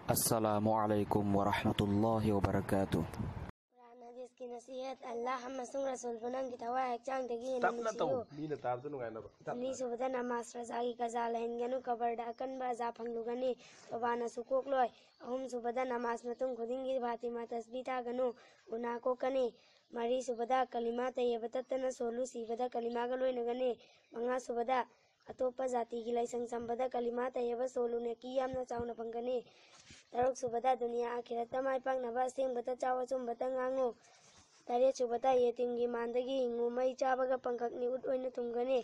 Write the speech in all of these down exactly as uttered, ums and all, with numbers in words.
Assalamu alaikum wa rahmatullahi wa barakatuh. ꯀꯨꯔꯥꯟ ꯍꯗꯤꯁꯀꯤ ꯅꯁꯤꯍꯠ꯫ ꯑꯜꯂꯥꯍ ꯑꯃꯁꯨꯡ ꯔꯁꯨꯜꯕꯨ ꯅꯪꯒꯤ ꯊꯋꯥꯏ ꯍꯛꯆꯥꯡꯗꯒꯤ ꯍꯦꯟꯅ ꯇꯞꯅ ꯇꯧ꯫ ꯅꯨꯡꯁꯤꯌꯨ꯫ ꯃꯤꯅ ꯇꯥꯕꯗ ꯅꯨꯡꯉꯥꯏꯅꯕ꯫ ꯇꯞꯅ꯫ ꯑꯅꯤꯁꯨꯕꯗ ꯅꯃꯥꯖ ꯔꯖꯥꯒꯤ ꯀꯖꯥ ꯂꯩꯍꯟꯒꯅꯨ, ꯀꯕꯔꯗ ꯑꯀꯟꯕ ꯑꯖꯥ ꯐꯪꯂꯨꯒꯅꯤ, ꯇꯣꯕꯥꯅꯁꯨ ꯀꯣꯛꯂꯣꯏ꯫ ꯑꯍꯨꯝꯁꯨꯕꯗ ꯅꯃꯥꯖ ꯃꯇꯨꯡ ꯈꯨꯗꯤꯡꯒꯤ ꯐꯥꯇꯤꯃꯥ ꯇꯁꯕꯤ ꯊꯥꯒꯅꯨ, ꯒꯨꯅꯥ ꯀꯣꯛꯀꯅꯤ꯫ ꯃꯔꯤꯁꯨꯕꯗ ꯀꯂꯤꯃꯥ ꯇꯩꯌꯕ ꯇꯠꯇꯅ ꯁꯣꯜꯂꯨ, ꯁꯤꯕꯗ ꯀꯂꯤꯃꯥꯒ ꯂꯣꯏꯅꯒꯅꯤ꯫ ꯃꯉꯥꯁꯨꯕꯗ ꯑꯇꯣꯞꯄ ꯖꯥꯇꯤꯒꯤ ꯂꯥꯏꯁꯪ ꯁꯝꯕꯗ ꯀꯂꯤꯃꯥ ꯇꯩꯌꯕ ꯁꯣꯜꯂꯨ, ꯅꯦꯀꯤ ꯌꯥꯝꯅ ꯆꯥꯎꯅ ꯐꯪꯒꯅꯤ꯫ ꯇꯔꯨꯛꯁꯨꯕꯗ ꯗꯨꯅꯤꯌꯥ ꯑꯥꯈꯤꯔꯠꯇ ꯃꯥꯏ ꯄꯥꯛꯅꯕ ꯑꯁꯦꯡꯕꯇ ꯆꯥꯎ, ꯑꯆꯨꯝꯕꯇ ꯉꯥꯡꯉꯨ꯫ ꯇꯔꯦꯠꯁꯨꯕꯗ ꯌꯦꯇꯤꯝꯒꯤ ꯃꯥꯟꯗꯒꯤ ꯍꯤꯡꯉꯨ, ꯃꯩ ꯆꯥꯕꯒ ꯄꯪꯀꯛꯅꯤ ꯎꯠ ꯑꯣꯏꯅ ꯊꯨꯝꯒꯅꯤ꯫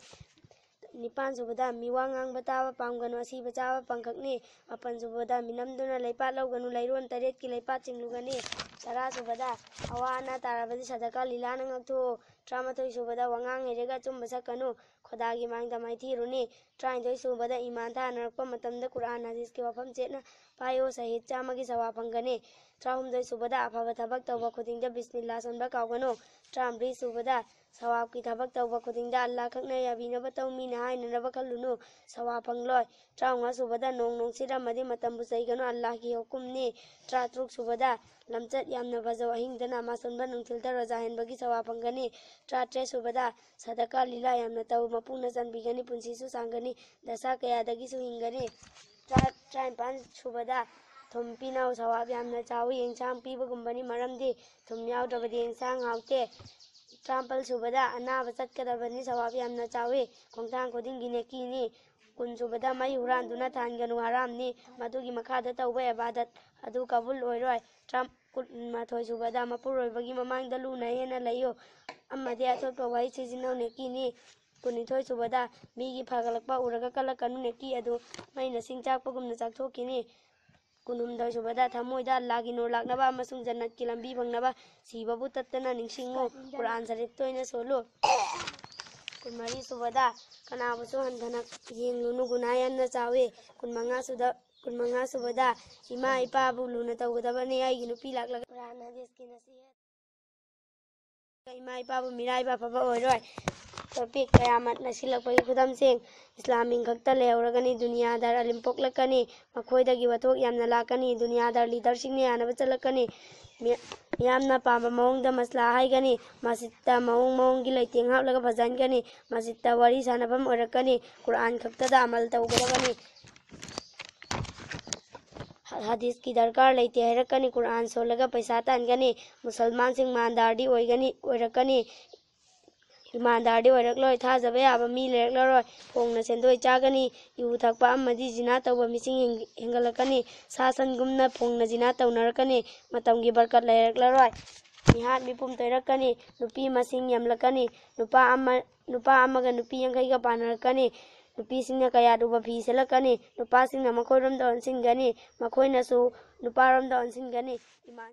ꯅꯤꯄꯥꯟꯁꯨꯕꯗ ꯃꯤꯋꯥ ꯉꯥꯡꯕ ꯇꯥꯕ ꯄꯥꯝꯒꯅꯨ, ꯑꯁꯤꯕ ꯆꯥꯕ ꯄꯪꯀꯛꯅꯤ꯫ ꯃꯥꯄꯟꯁꯨꯕꯗ ꯃꯤꯅꯝꯗꯨꯅ ꯂꯩꯄꯥꯛ ꯂꯧꯒꯅꯨ, ꯂꯩꯔꯣꯟ ꯇꯔꯦꯠꯀꯤ ꯂꯩꯄꯥꯛ ꯆꯤꯡꯂꯨꯒꯅꯤ꯫ ꯇꯔꯥꯁꯨꯕꯗ ꯑꯋꯥ ꯑꯅꯥ ꯇꯥꯔꯕꯗꯤ ꯁꯗꯀꯥ ꯂꯤꯂꯥꯅ ꯉꯥꯛꯊꯣꯛꯎ꯫ ꯇꯔꯥꯃꯥꯊꯣꯏꯁꯨꯕꯗ ꯋꯥꯉꯥꯡ ꯍꯩꯔꯒ ꯑꯆꯨꯝꯕ ꯁꯛꯀꯅꯨ, ꯈꯣꯗꯥꯒꯤ ꯃꯥꯡꯗ ꯃꯥꯏꯊꯤꯔꯨꯅꯤ꯫ ꯇꯔꯥꯅꯤꯊꯣꯏꯁꯨꯕꯗ ꯏꯃꯥꯟ ꯊꯥꯅꯔꯛꯄ ꯃꯇꯝꯗ ꯀꯨꯔꯥꯟ ꯍꯗꯤꯁꯀꯤ ꯋꯥꯐꯝ ꯆꯦꯠꯅ ꯄꯥꯏꯌꯨ, ꯁꯍꯤꯗ ꯆꯥꯝꯃꯒꯤ ꯁꯋꯥꯕ ꯐꯪꯒꯅꯤ꯫ ꯇꯔꯥꯍꯨꯝꯗꯣꯏꯁꯨꯕꯗ ꯑꯐꯕ ꯊꯕꯛ ꯇꯧꯕ ꯈꯨꯗꯤꯡꯗ ꯕꯤꯁꯃꯤꯜꯂꯥ ꯁꯣꯟꯕ ꯀꯥꯎꯒꯅꯨ꯫ ꯇꯔꯥꯃꯔꯤꯁꯨꯕꯗ ꯁꯋꯥꯕꯀꯤ ꯊꯕꯛ ꯇꯧꯕ ꯈꯨꯗꯤꯡꯗ ꯑꯜꯂꯥ ꯈꯛꯅ ꯌꯥꯕꯤꯅꯕ ꯇꯧ, ꯃꯤꯅ ꯍꯥꯏꯅꯅꯕ ꯈꯜꯂꯨꯅꯨ, ꯁꯋꯥꯕ ꯐꯪꯂꯣꯏ꯫ ꯇꯔꯥꯃꯉꯥꯁꯨꯕꯗ ꯅꯣꯡ ꯅꯨꯡꯁꯤꯠ ꯑꯃꯗꯤ ꯃꯇꯝꯕꯨ ꯆꯩꯒꯅꯨ, ꯑꯜꯂꯥꯍꯒꯤ ꯍꯨꯀꯨꯝꯅꯤ꯫ ꯇꯔꯥꯇꯔꯨꯛꯁꯨꯕꯗ ꯂꯝꯆꯠ ꯌꯥꯝꯅ ꯐꯖꯧ, ꯑꯍꯤꯡꯗ ꯅꯃꯥꯖ ꯁꯣꯟꯕ, ꯅꯨꯡꯊꯤꯜꯗ ꯔꯣꯖꯥ ꯍꯦꯟꯕꯒꯤ ꯁꯋꯥꯕ ꯐꯪꯒꯅꯤ꯫ ꯇꯔꯥꯇꯔꯦꯠꯁꯨꯕꯗ ꯁꯗꯀꯥ ꯂꯤꯂꯥ ꯌꯥꯝꯅ ꯇꯧ, ꯃꯄꯨꯅ ꯆꯟꯕꯤꯒꯅꯤ, ꯄꯨꯟꯁꯤꯁꯨ ꯁꯥꯡꯒꯅꯤ, ꯗꯁꯥ ꯀꯌꯥꯗꯒꯤꯁꯨ ꯍꯤꯡꯒꯅꯤ꯫ ꯇꯔꯥ-, ꯇꯔꯥꯅꯤꯄꯥꯟꯁꯨꯕꯗ ꯊꯨꯝ ꯄꯤꯅꯧ, ꯁꯋꯥꯕ ꯌꯥꯝꯅ ꯆꯥꯎꯏ, ꯑꯦꯟꯁꯥꯡ ꯄꯤꯕꯒꯨꯝꯕꯅꯤ, ꯃꯔꯝꯗꯤ ꯊꯨꯝ ꯌꯥꯎꯗ꯭ꯔꯕꯗꯤ ꯑꯦꯟꯁꯥꯡ ꯍꯥꯎꯇꯦ꯫ ꯇꯔꯥꯃꯥꯄꯜꯁꯨꯕꯗ ꯑꯅꯥꯕ ꯆꯠꯀꯗꯕꯅꯤ, ꯁꯋꯥꯕ ꯌꯥꯝꯅ ꯆꯥꯎꯏ, ꯈꯣꯡꯊꯥꯡ ꯈꯨꯗꯤꯡꯒꯤ ꯅꯦꯀꯤꯅꯤ꯫ ꯀꯨꯟꯁꯨꯕꯗ ꯃꯩ ꯍꯨꯔꯥꯟꯗꯨꯅ ꯊꯥꯟꯒꯅꯨ, ꯍꯔꯥꯝꯅꯤ, ꯃꯗꯨꯒꯤ ꯃꯈꯥꯗ ꯇꯧꯕ ꯏꯕꯥꯗꯠ ꯑꯗꯨ ꯀꯕꯨꯜ ꯑꯣꯏꯔꯣꯏ꯫ ꯇꯔꯥ-, ꯀꯨꯟꯃꯥꯊꯣꯏꯁꯨꯕꯗ ꯃꯄꯨꯔꯣꯏꯕꯒꯤ ꯃꯃꯥꯡꯗ ꯂꯨꯅ ꯍꯦꯟꯅ ꯂꯩꯌꯨ, ꯑꯃꯗꯤ ꯑꯊꯣꯠꯄ ꯋꯥꯍꯩ ꯁꯤꯖꯤꯟꯅꯧ, ꯅꯦꯀꯤꯅꯤ꯫ ꯀꯨꯟꯅꯤꯊꯣꯏꯁꯨꯕꯗ ꯃꯤꯒꯤ ꯐꯒꯠꯂꯛꯄ ꯎꯔꯒ ꯀꯜꯂꯛꯀꯅꯨ, ꯅꯦꯀꯤ ꯑꯗꯨ ꯃꯩꯅ ꯁꯤꯡ ꯆꯥꯛꯄꯒꯨꯝꯅ ꯆꯥꯛꯊꯣꯛꯈꯤꯅꯤ꯫ ꯀꯨꯟꯍꯨꯝꯗꯣꯏꯁꯨꯕꯗ ꯊꯃꯣꯏꯗ ꯑꯜꯂꯥꯍꯒꯤ ꯅꯨꯔ ꯂꯥꯛꯅꯕ ꯑꯃꯁꯨꯡ ꯖꯟꯅꯠꯀꯤ ꯂꯝꯕꯤ ꯐꯪꯅꯕ ꯁꯤꯕꯕꯨ ꯇꯠꯇꯅ ꯅꯤꯡꯁꯤꯡꯉꯨ, ꯀꯨꯔꯥꯟ ꯁꯔꯤꯐ ꯇꯣꯏꯅ ꯁꯣꯜꯂꯨ꯫ ꯀꯨꯟꯃꯔꯤꯁꯨꯕꯗ ꯀꯅꯥꯕꯨꯁꯨ ꯍꯟꯊꯅ ꯌꯦꯡꯂꯨꯅꯨ, ꯒꯨꯅꯥ ꯌꯥꯝꯅ ꯆꯥꯎꯏ꯫ ꯀꯨꯟꯃꯉꯥꯁꯨꯗ-, ꯀꯨꯟꯃꯉꯥꯁꯨꯕꯗ ꯏꯃꯥ ꯏꯄꯥꯕꯨ ꯂꯨꯅ ꯇꯧꯒꯗꯕꯅꯤ, ꯑꯩꯒꯤ ꯅꯨꯄꯤ ꯂꯥꯛꯂꯒ ꯀꯨꯔꯥꯟ ꯍꯗꯤꯁꯀꯤ ꯅꯁꯤꯍꯠ꯫ ꯏꯃꯥ ꯏꯄꯥꯕꯨ ꯃꯤꯔꯥꯏꯕ ꯑꯐꯕ ꯑꯣꯏꯔꯣꯏ꯫ ꯇꯣꯄꯤꯛ: ꯀꯌꯥꯃꯠꯅ ꯁꯤꯜꯂꯛꯄꯒꯤ ꯈꯨꯗꯝꯁꯤꯡ꯫ ꯏꯁꯂꯥꯝ ꯃꯤꯡ ꯈꯛꯇ ꯂꯩꯍꯧꯔꯒꯅꯤ, ꯗꯨꯅꯤꯌꯥꯗꯥꯔ ꯑꯂꯤꯝ ꯄꯣꯛꯂꯛꯀꯅꯤ, ꯃꯈꯣꯏꯗꯒꯤ ꯋꯥꯊꯣꯛ ꯌꯥꯝꯅ ꯂꯥꯛꯀꯅꯤ, ꯗꯨꯅꯤꯌꯥꯗꯥꯔ ꯂꯤꯗꯔꯁꯤꯡꯅ ꯌꯥꯅꯕ ꯆꯠꯂꯛꯀꯅꯤ, ꯃꯤ-, ꯃꯤꯌꯥꯝꯅ ꯄꯥꯝꯕ ꯃꯑꯣꯡꯗ ꯃꯁꯂꯥ ꯍꯥꯏꯒꯅꯤ, ꯃꯁꯖꯤꯠꯇ ꯃꯑꯣꯡ ꯃꯑꯣꯡꯒꯤ ꯂꯩꯇꯦꯡ ꯍꯥꯞꯂꯒ ꯐꯖꯍꯟꯒꯅꯤ, ꯃꯁꯖꯤꯠꯇ ꯋꯥꯔꯤ ꯁꯥꯟꯅꯐꯝ ꯑꯣꯏꯔꯛꯀꯅꯤ, ꯀꯨꯔꯥꯟ ꯈꯛꯇꯗ ꯑꯃꯜ ꯇꯧꯒꯗꯕꯅꯤ, ꯍ-, ꯍꯗꯤꯁꯀꯤ ꯗꯔꯀꯥꯔ ꯂꯩꯇꯦ ꯍꯥꯏꯔꯛꯀꯅꯤ, ꯀꯨꯔꯥꯟ ꯁꯣꯜꯂꯒ ꯄꯩꯁꯥ ꯇꯥꯟꯒꯅꯤ, ꯃꯨꯁꯜꯃꯥꯟꯁꯤꯡ ꯏꯃꯥꯟꯗꯥꯔꯗꯤ ꯑꯣꯏꯒꯅꯤ, ꯑꯣꯏꯔꯛꯀꯅꯤ, ꯏꯃꯥꯟꯗꯥꯔꯗꯤ ꯑꯣꯏꯔꯛꯂꯣꯏ, ꯊꯥꯖꯕ ꯌꯥꯕ ꯃꯤ ꯂꯩꯔꯛꯂꯔꯣꯏ, ꯐꯣꯡꯅ ꯁꯦꯟꯗꯣꯏ ꯆꯥꯒꯅꯤ, ꯌꯨ ꯊꯛꯄ ꯑꯃꯗꯤ ꯖꯤꯅꯥ ꯇꯧꯕ ꯃꯤꯁꯤꯡ ꯍꯦꯟ-, ꯍꯦꯟꯒꯠꯂꯛꯀꯅꯤ, ꯁꯥ ꯁꯟꯒꯨꯝꯅ ꯐꯣꯡꯅ ꯖꯤꯅꯥ ꯇꯧꯅꯔꯛꯀꯅꯤ, ꯃꯇꯝꯒꯤ ꯕꯔꯀꯠ ꯂꯩꯔꯛꯂꯔꯣꯏ, ꯃꯤꯍꯥꯠ ꯃꯤꯄꯨꯝ ꯇꯣꯏꯔꯛꯀꯅꯤ, ꯅꯨꯄꯤ ꯃꯁꯤꯡ ꯌꯥꯝꯂꯛꯀꯅꯤ, ꯅꯨꯄꯥ ꯑꯃ, ꯅꯨꯄꯥ ꯑꯃꯒ ꯅꯨꯄꯤ ꯌꯥꯡꯈꯩꯒ ꯄꯥꯟꯅꯔꯛꯀꯅꯤ, ꯅꯨꯄꯤꯁꯤꯡꯅ ꯀꯌꯥꯠ ꯎꯕ ꯐꯤ ꯁꯦꯠꯂꯛꯀꯅꯤ, ꯅꯨꯄꯥꯁꯤꯡꯅ ꯃꯈꯣꯏꯔꯣꯝꯗ ꯑꯣꯟꯁꯤꯟꯒꯅꯤ, ꯃꯈꯣꯏꯅꯁꯨ ꯅꯨꯄꯥꯔꯣꯝꯗ ꯑꯣꯟꯁꯤꯟꯒꯅꯤ꯫ ꯏꯃꯥꯟ